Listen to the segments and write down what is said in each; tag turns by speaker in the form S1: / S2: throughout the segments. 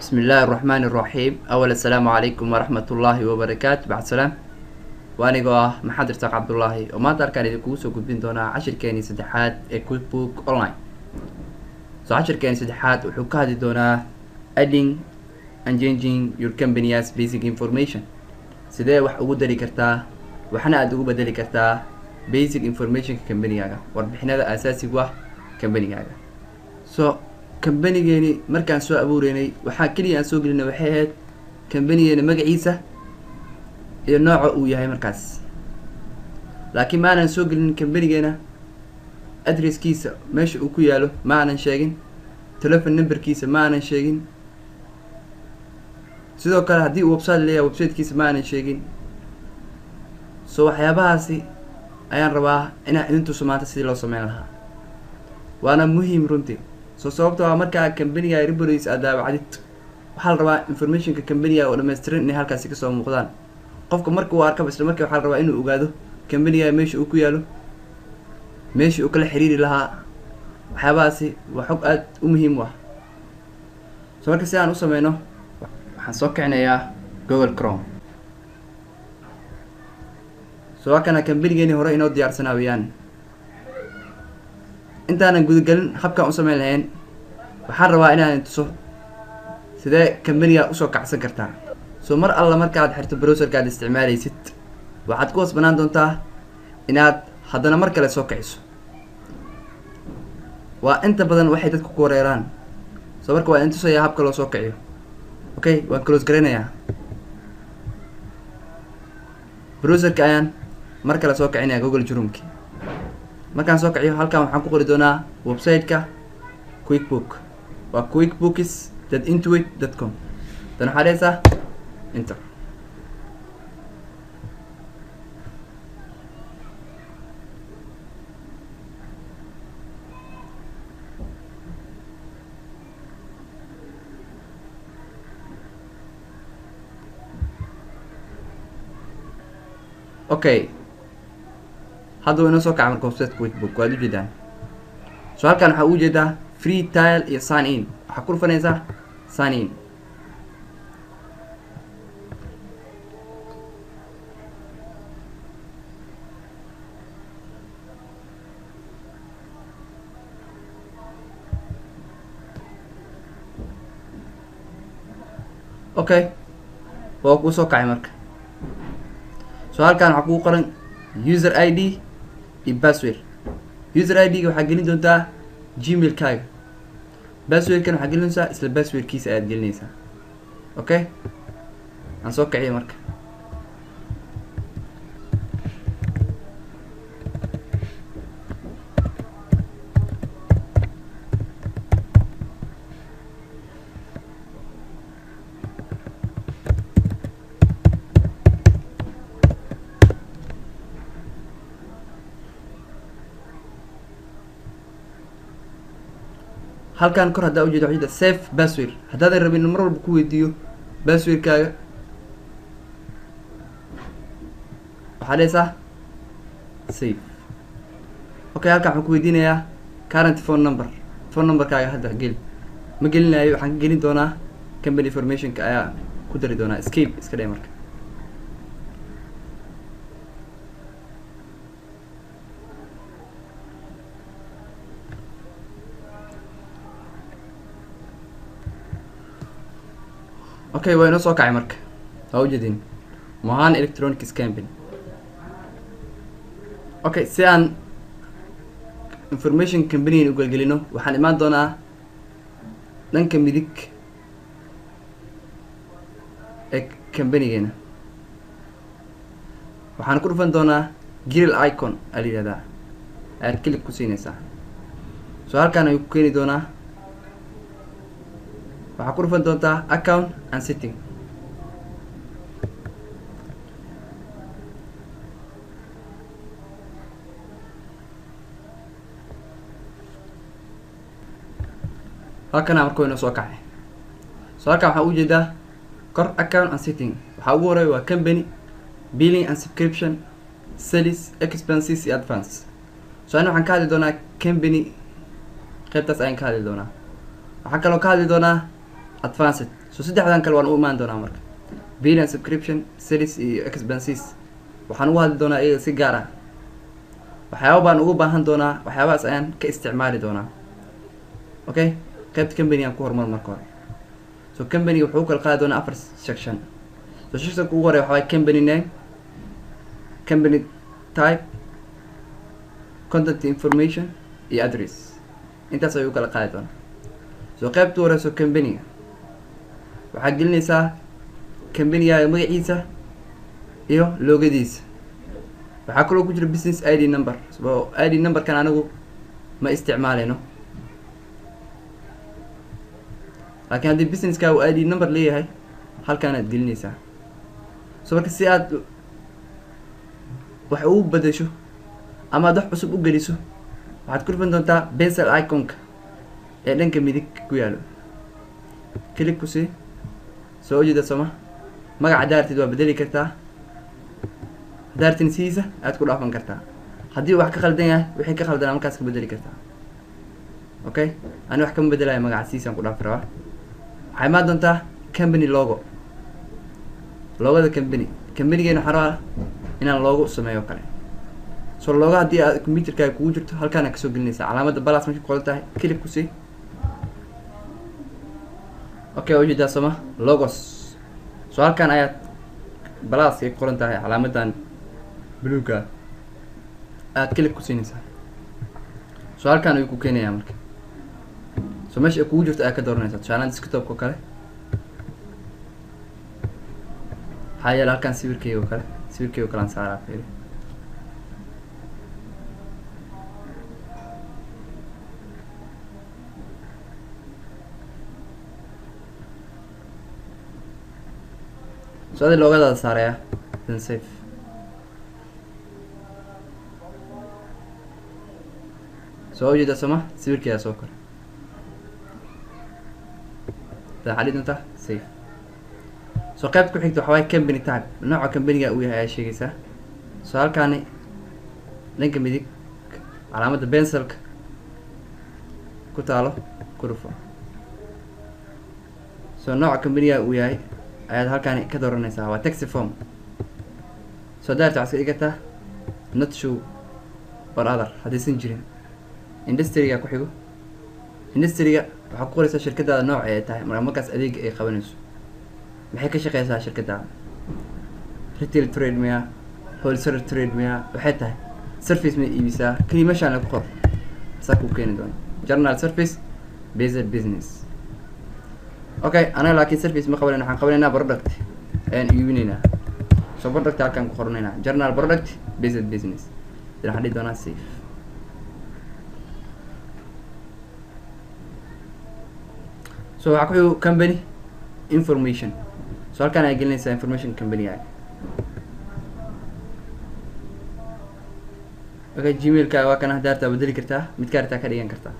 S1: بسم الله الرحمن الرحيم. أول السلام عليكم ورحمة الله وبركاته. بعد سلام, waanigoo ah Maxamed Irsaaq Cabdullaahi oo maanta halkaan idinkugu soo gudbin doonaa cashirkeenii saddexaad ee QuickBook Online. So cashirkeeni saddexaad wuxuu ka hadli doonaa adding and changing your company's basic information. Sidee wax ugu dari kartaa, waxna aada ugu bedeli kartaa basic informationka companygaaga, warbixinada aasaasigu ah companygaaga. So companygeeni markaan soo abuureynay, waxaa keliya aan soo gelinay waxay ahayd companygeeni magaciisa iyo nooca uu yahay markaas, laakiin ma aanan soo gelin companygeena addresskiisa, meesha uu ku yaalo ma aanan sheegin, telephone numberkiisa ma aanan sheegin, sidoo kale haddii uu website leeyahay websitekiisa ma aanan sheegin. So waxyaabahaasi ayaan rabaa inaan idin tuso maanta sidii loo sameyn lahaa, waana muhiim runtii. So sababta waa markaa companyga reports aad daawacdid, waxaa la rabaa informationka companyga oo dhammaystiran inay halkaasi kasoo muuqdaan. Qofka marka uu arkaba, isla markii waxaa la rabaa inuu ogaado companyga meesha uu ku yaalo, meesha uu kala xiriiri lahaa. Waxyaabahaasi waa xog aada u muhiim u ah. So marka si aan u sameyno, waxaan soo kicinayaa Google Chrome. So waa kana companygeeni hore inoo diyaarsanaa weyaan. Intaanan gudagelin habkaan u sameyn lahayn, waxaan rabaa inaan tuso sidee companyga usoo kacsan kartaa. So mar alla markaad xirto browserka aad isticmaaleysid, waxaad ku hoos banaan doontaa inaad haddana mar kale soo kiciso. Waa inta badan waxay dadku ku wareeraan. So marka waa idin tusayaa habka loo soo kiciyo. Okay, waan close garaynayaa browserka, ayaan mar kale soo kicinaya Google Chromeki. Markaan soo kiciyo, halkan waxaan ku qori doonaa website-ka QuickBook, waa quickbooks.intuit.com. Dan waxaa dhehaysaa enter. Okay, hadda waa inoo soo kaca marka website QuickBook, waad ujeedaan. So halkan waxaa ugu jeedaa free trial iyo sign in. Waxaa ku dhufanaysaa sign in. Okay, waa kuu soo kacay marka. So halkan waxaa kugu qoran user ID iyo password. User ID ga waxaa gelin doontaa Gmail-kaaga, passwordkan waxaa gelin doontaa isla passwordkiisa ayaad gelinaysaa. Okay, aan soo kiciyo marka. Halkan kor haddaa ujeeda, waxaa save password. Haddaadan rabin in mar walba ku weydiiyo passwordkaaga, waxaa dhehaysaa save. Okay, halkan waxaan ku weydiinayaa current phone number. Phone numberkaaga hadda geli. Ma gelinayo, waxaan ka gelin doonaa company informationka ayaa ku dari doonaa. Skip iska dheh marka. Okay, waa inoo soo kacay marka, waa ujeedin Mohan Electronics Company. Okay, si aan information company u gelgelino, waxaan imaan doonaa dhanka midig ee companygeena. Waxaan ku dhufan doonaa gear icon aa la yihahdaa, ayaad click ku siinaysaa. So halkaan ayuu ku keeni doonaa. Waxaa ku dhufan doontaa account and setting. Halkana marka inoo soo kacay. So halkan waxaa ujeedaa kor account and setting. Waxaa ugu horeeya waa company, billing and subscription, sales, expenses iyo advance. So ani waxaan ka hadli doonaa company, qaybtaas ayaan ka hadli doonaa. Waxaan kaloo ka hadli doonaa advanced. So saddexdan kale waan u imaan doonaa marka. Bill and subscription, sales iyo expenses waxaan ugu hadli doonaa iyaga si gaar ah. Waxyaaba baan ugu baahan doonaa, waxyaabahaas ayaan ka isticmaali doonaa. Okay, qaybta company aan ku horumar marka hore. So company wuxuu u kala qaadi doonaa afar section. So sectionka ugu horeeya waxaa waaye company name, company type, contact information iyo address. Intaas ayuu u kala qaadi doonaa. So qaybta horeyso company waxaad gelinaysaa companygaaga magaciisa iyo loogadiisa. Waxaa kaloo ku jira business ID number. So ID numberkan anigu ma isticmaaleyno, laakiin haddii businesskaagu ID number leeyahay halkaanaad gelinaysaa. So marka si aad wax ugu bedesho ama aad wax cusub u geliso, waxaad ku rufan doontaa pencil iconka ee dhanka midig ku yaalo. Click ku sii. Soo ujeeda sooma? Magaca daartid waa bedeli kartaa, daartin sidiisa aad ku dhaafan kartaa. Haddii wax ka khaldan yahay, wixii ka khaldanaa markaas ka bedeli kartaa. Okay, ani wax kama bedelayo, magaca sidiisaan ku dhaafi rabaa. Waxaa imaan doontaa company logo, logoda company. Companygeena waxaan rabaa inaan logo sameeyo kale. So logo haddii aad computerkaaga kugu jirto, halkaana kasoo gelinaysaa calaamadda balas markay qoran tahay, click ku sii. Okay, waa ujeedaa sooma? Logos. So halkan ayaad balaska ay ku qoran tahay, calaamadan bluega aad click ku siinaysaa. So halkan ayuu ku keenayaa marka. So meesha ay kugu jirto ayaa ka dooranaysaa, tusaalahan desktopka oo kale. Waxaa yeele halkan sawirkeyga oo kale, sawirkeyga oo kale aan saaraa, fiiri. So adi loogadaada saaraya, then save. So ujeeda sooma? Sawirkeeda soo kore waxaa dhihi doontaa save. So qaybta ku xigta waxaa waaye company type, nooca companyga uu yahay ayaa sheegaysaa. So halkaani dhanka midig calaamadda pencilka ku taalo ku dhufo. So nooca companyga uu yahay ayaad halkaani ka dooranaysaa, waa tax form. So daarta waxaad iska dhigi kartaa not show or other haddaysan jirin. Industryga ku xigo, industryga waxaad ku qoraysaa shirkadaada nooca ay tahay markaas adeega ay qabanayso. Maxay ka shaqeysaa shirkadaada? Retail trade miya, wholesale trade miya, waxay tahay service ma iibisaa? Keliya meeshaan ku qor, saa kuu keeni doona general service based business. Okay, anaga laakiin service ma qabanayna, waxaan qabanaynaa product ayaan iibinaynaa. So product halkaan ku qoranaynaa, general product based business. Then waxaan dhihi doonaa save. So waxaa ku xigo company information. So halkaan ayaa gelinaysaa information company-gaaga. Okay, gmailkaaga waa kana, daartaa bedeli kartaa, midkaa rabtaa ka dhigan kartaa.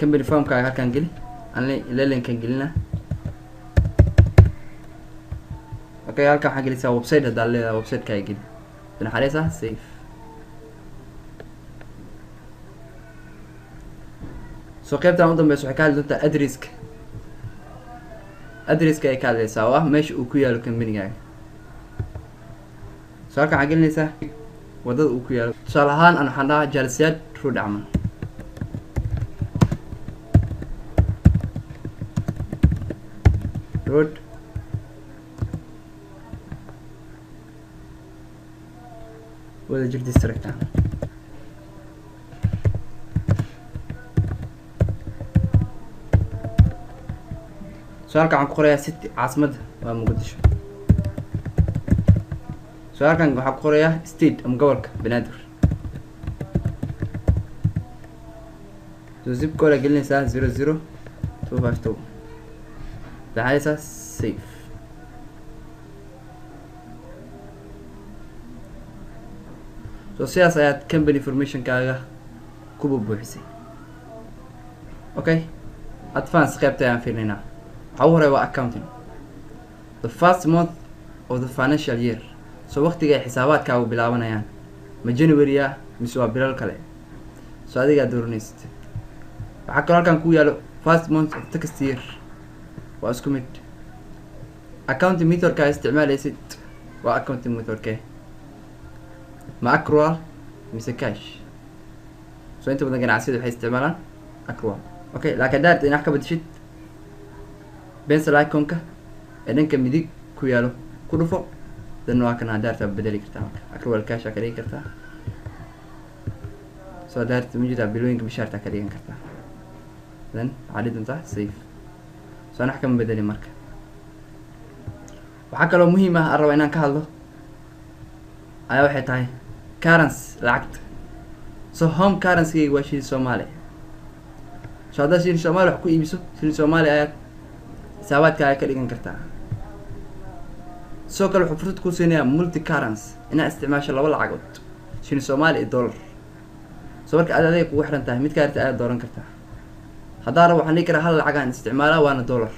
S1: Company formkaaga halkaan geli, aan leelankan gelina. Okay, halkaan waxaa gelisaa website haddaad leedahay, website-kaaga geli. Then waxaa dhehaysaa save. So qaybtan u dambeysa waxay ka hadli doontaa addresska. Addresska ay ka hadlaysaa oo ah meesha uu ku yaalo companygaaga. So halkaan waxaa gelinaysaa wadada uu ku yaalo. Tusaale ahaan aan waxaan dhahaa Jaalisiyaad Road camal. Road Wadajir District camal. So halkan waxaan ku qorayaa city, caasimadda waa Muqdisho. So halkan waxaan ku qorayaa state ama gobolka Banaadir. So zip code aad gelinaysaa 00252. Waxaad dhahaysaa save. So sidaas ayaad company information-kaaga ku buuxisay. Okay, advance qaybta ayaan fiirinaynaa. Waxaa ugu horeeya waa accounting, the first month of the financial year. So waqtiga ay xisaabaadkaagu bilaabanayaan, ma January ah mise waa bilal kale? So adigaa dooranaysid. Waxaa kaloo halkan ku yaalo first month of tax year. Waa isku mid. Accounting methodka isticmaalaysid waa accounting methodke, ma accrual mise cash? So inta badan ganacsiyada waxay isticmaalaan accrual. Okay, laakiin haddaad rabtid inaad wax ka bedeshid, pencil iconka ee dhanka midig ku yaalo ku dhufo, then waa kana. Haddaad rabtid bedeli kartaa, marka accrual cash aa ka dhigi kartaa. So haddaad rabtid, ma jirtaa, bilooyinka bishaartaa ka dhigan kartaa, then waxaad dhihi doontaa save. So aan wax kama bedelin. Marka waxaa kaloo muhiim ah aan rabaa inaan ka hadlo ayaa waxay tahay currency, lacagta. So home currency-gayga waa shilin Soomaali. So haddaad shilin Soomaali wax ku iibiso, shilin Soomaali ayaad xisaabaadkaaga ka dhigan kartaa. Sidoo kale wuxuu fursad kuu siinayaa multi currency, inaad isticmaasho laba lacagood, shilin Soomaali iyo dollar. So marka aad adiga kugu xiran tahay, midkaa rabta ayaad dooran kartaa. Haddaan rabo, waxaan dhihi karaa hal lacag aan isticmaalaa, waana dollar.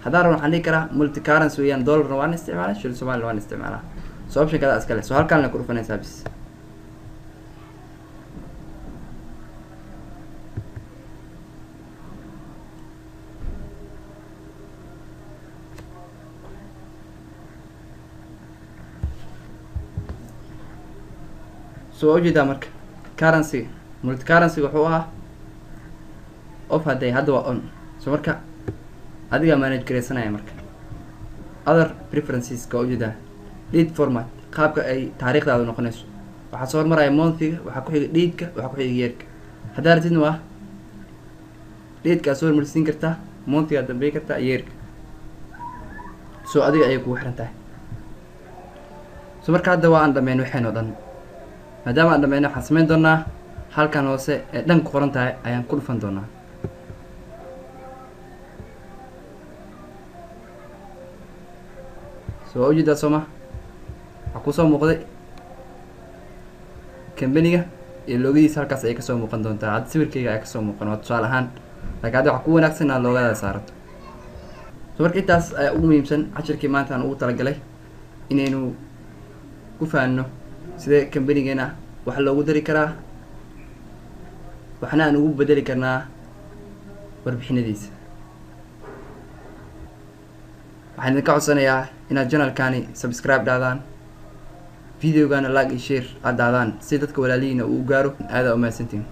S1: Haddaan rabo, waxaan dhihi karaa multi currency weeyaan, dollarna waan isticmaalaa, shilin Soomaalina waan isticmaalaa. So option kadaa iska leh. So halkaan la ku dhufanaysaa bis. So waa ujeedaa, marka currency, multi currency wuxuu ahaa off, hadday hadda waa on. So marka adigaa manage garaysanaya. Marka other preferences waa ujeedaa, date format, qaabka ay taariikhdaadu noqonayso. Waxaa soo hormaraya monthiga, waxaa ku xiga dateka, waxaa ku xiga yearka. Haddaa rabtidna waa dateka aad soo hormarsiin kartaa, monthiga aad dambeyn kartaa, yearka. So adiga ayay kugu xiran tahay. So marka hadda waa aan dhameyn waxeen oo dhan. Maadaama aan dhameyno, waxaan sameyn doonaa halkan hoose ee dhan ku qoran tahay ayaan ku dhufan doonaa. So waa ujeedaa, sooma? Waxaa kusoo muuqday kambaniga iyo logogiisa, halkaas ayay kasoo muuqan doontaa. Hadda sawirkeyga ayaa kasoo muuqan, waa tusaale ahaan, laakiin hadda waxaa ku wanaagsan inaad logoda saarato. So marka intaas ayaa ugu muhiimsan cashirkii maanta aan ugu talagalay inaynu ku fahanno sidee kambanigeena wax loogu dari karaa, waxna aan ugu bedeli karnaa warbixinadiisa. Waxaan idinka codsanayaa inaad channelkani subscribe dhahdaan, videogana like iyo share aad dhahdaan, si dadka walaalihiina uu u gaaro. Aadaa umahadsantiin.